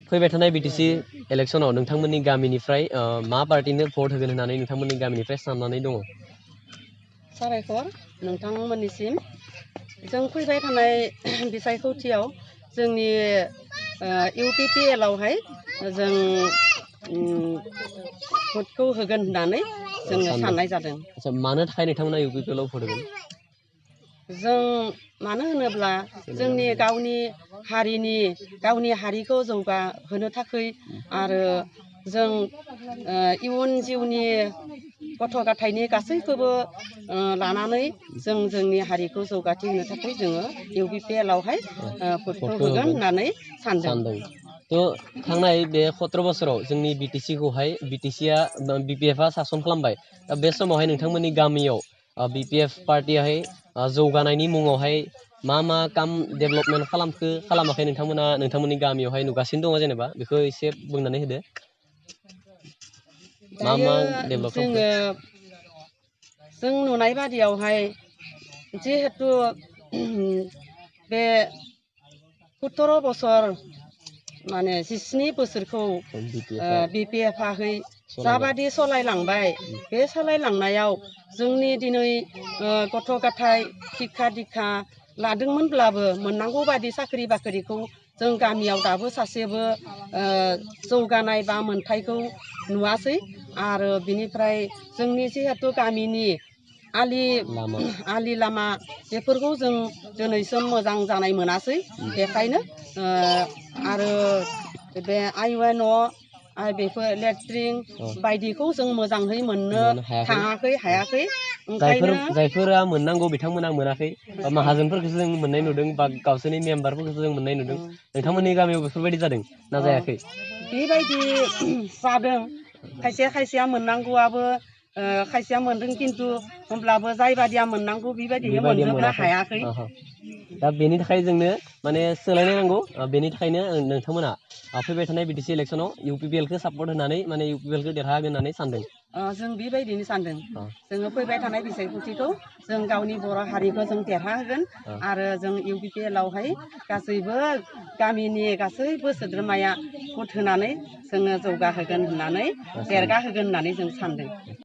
फैबाय थानाय बिटिसि इलेक्शनाव नोंथांमोननि गामिनिफ्राय मा पार्टिनो भट होगोन होननानै नोंथांमोननि गामिनिफ्राय साननानै दङ? साबायखर नोंथांमोननिसिम जों फैबाय थानाय बिसायख'थियाव जोंनि UPPL आवहाय जों भटखौ होगोन होननानै जोङो साननाय जादों। आচ্ছা मानो थाखाय नोंथांमोना UPPL आव भट होगोन? जों मानो होनोब्ला जोंनि गावनि हारिखौ जौगाहोनो थाखाय आरो जों इयुन जिउनि गथ' गथायनि गासैखौबो लानानै जों जोंनि हारिखौ जौगाथि होनो थाखाय जोङो UPPL आवहाय भटखौ होगोन होननानै सानदों। थ' थांनाय बे 17 बोसोराव जोंनि बिटिसिखौहाय बिटिसिआ BPFआ सासन खालामबाय। दा बे समावहाय नोंथांमोननि गामियाव BPF पार्टियाहाय जौगानायनि मुङावहाय मा काम डेभेलपमेन्ट खालामाखै नोंथांमोना नोंथांमोननि गामियावहाय नुगासिनो दङ जेनेबा बेखौ एसे बुंनानै होदो। मा डेभेलप खालामखो? जों नुनाय बादियावहाय जिहेतु बे 17 बोसोर माने 17 बोसोरखौ BPFआहाय जाबादि सालायलांबाय बे सालायलांनायाव जोंनि दिनै गथ' गथाय शिक्षा दीक्षा लादोंमोनब्लाबो मोननांगौ बादि साख्रि बाख्रिखौ जों गामियाव दाबो सासेबो जौगानाय बा मोनथायखौ नुवासै आरो बिनिफ्राय जोंनि जिहेतु गामिनि आलि लामा बेफोरखौ जों दिनैसिम मोजां जानाय मोनासै। बेखायनो आरो बे आइवा न' बेफोर लेट्रिन बायदिखौ जों मोजाङै मोननो हायाखै। जायफोरा मोननांगौ बिथांमोना मोनाखै। माहाजोनफोरखौसो जों मोननाय नुदों बा गावसोरनि मेम्बारफोरखौसो जों मोननाय नुदों। नोंथांमोननि गामियाव बेफोरबायदि जादों ना जायाखै? बेबायदि जादों। खायसेया मोननांगौआबो खायसेया मोनदों खिन्थु होमब्लाबो जाय बादिया मोननांगौ बेबायदिहै मोनजोबनो हायाखै। दा बेनि थाखाय जोंनो माने सोलायनाय नांगौ। बेनि थाखायनो नोंथांमोना फैबाय थानाय बिटिसि इलेक्शनाव UPPLखौ सापर्ट होनानै माने UPPLखौ देरहागोन होननानै सानदों। जों बेबायदिनो सानदों। जोङो फैबाय थानाय बिसायख'थिखौ जों गावनि बर' हारिखौ जों देरहाहोगोन आरो जों UPPL आवहाय गासैबो गामिनि गासैबो सोद्रोमाया भट होनानै जोङो जौगाहोगोन होननानै देरगाहोगोन होननानै जों सानदों।